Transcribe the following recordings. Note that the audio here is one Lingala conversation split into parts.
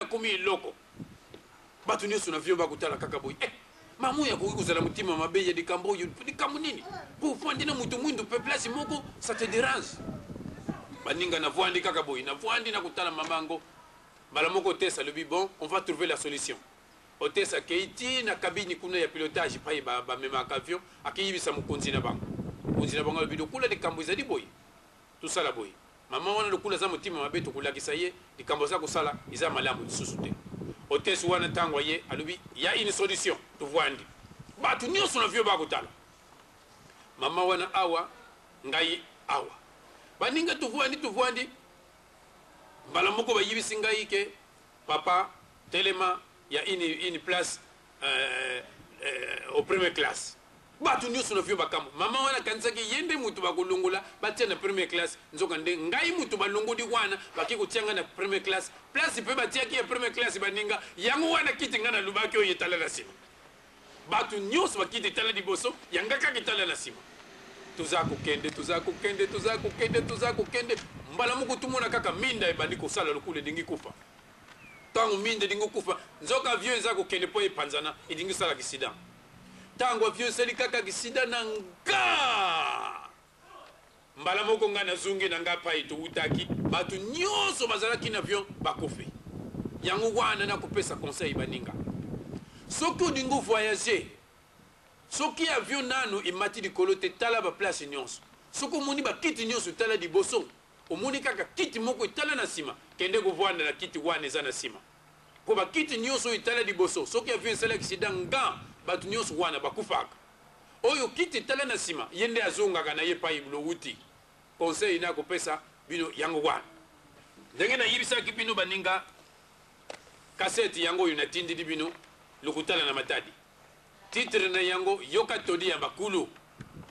Nakomi eloko. Bato nyonso na avion bakotala kaka boye. Eh, mama oyo akoki kozala motema mabe ya likambo oyo, likambo nini? Po ofandi na moto mwindu pe place moko, ça te dérange. Baninga navwandi kaka boye, navwandi na kotala mama yango. Mbala moko hôtesse alobi bon, on va trouver la solution. Hôtesse akei ti na cabine kuna ya pilotage pai bamemaka avion, akeyibisa mokonzi na bango. Mokonzi na bango alobi lokola likambo ezali boye, Tosala boye, maman wana lokola aza motima mabe tokolakisa ye likambo aza kosala eza malamu lisusu te. Hotesse wana tango aye alobi ya une solution tovuandi batu nionso na avion bakotala maman wana awa ngai awa baninga tovuandi tovuandi mbala moko bayibisi ngai ke papa telema ya une place au premier classe. Batu nionso na avion bakamwe. Maman wana akanisaki ye nde mutu bakolongola batia na première classe, nzoka nde ngai mutu balongoli wana bake kotia ngai na première classe. Place pe batiaki ya première classe baninga yango wana kiti ngai nalobaki oyo etala na sima. Batu nionso ba kiti etala liboso, ya ngai kaka etala na sima. Toza kokende, toza kokende, toza kokende, toza kokende, mbala moko tomona kaka minda ebandi kosala lokola elingi kufa. Tango minda elingi kokufa, nzoka avion eza kokende po epanzana, elingi esala accident. Tango avion esali kaka accident na nga! Mbala moko nga nazongi na nga pai towutaki, batu nionso bazalaki na avion bakufi. Yango wana nakopesa conseil baninga, soki olingi o voyager, soki avion nanu emati likolo te, tala ba place nionso. Soki omoni ba kiti nionso tala liboso, omoni kaka kiti moko etala na sima, kende kovanda na kiti wana eza na sima. Po ba kiti nionso oyo etala liboso soki avion esali accident nga batu nionso wana bakufaka. Oyo kiti etala na sima ye nde azongaka na ye epayi lowuti. Conseil nako pesa bino yango wana. Ndenge na yebisaki bino baninga cassette yango oyo natindeli bino lokutala na Matadi. Titre na yango yoka toli ya bakulu.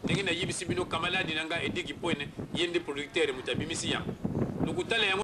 Ndenge na yebisi bino camalade na nga Eddy Kipuene ye nde producteur mutu abimisi yango. Lokutala yango.